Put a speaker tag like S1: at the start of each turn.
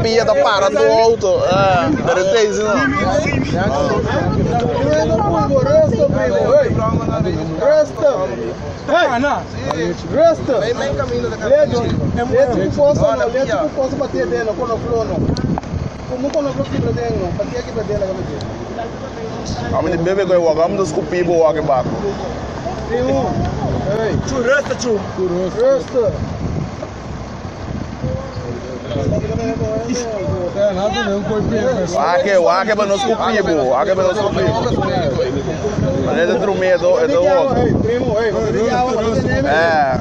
S1: Pia ta para tu auto. Ah, pero te dice no. Ami di bebe ko wak, ami ta skupi bo wak e bako. Wak, wak pa no skupi bo, wak pa no skupi bo. Manera ta drumedo, e ta wak. Eh.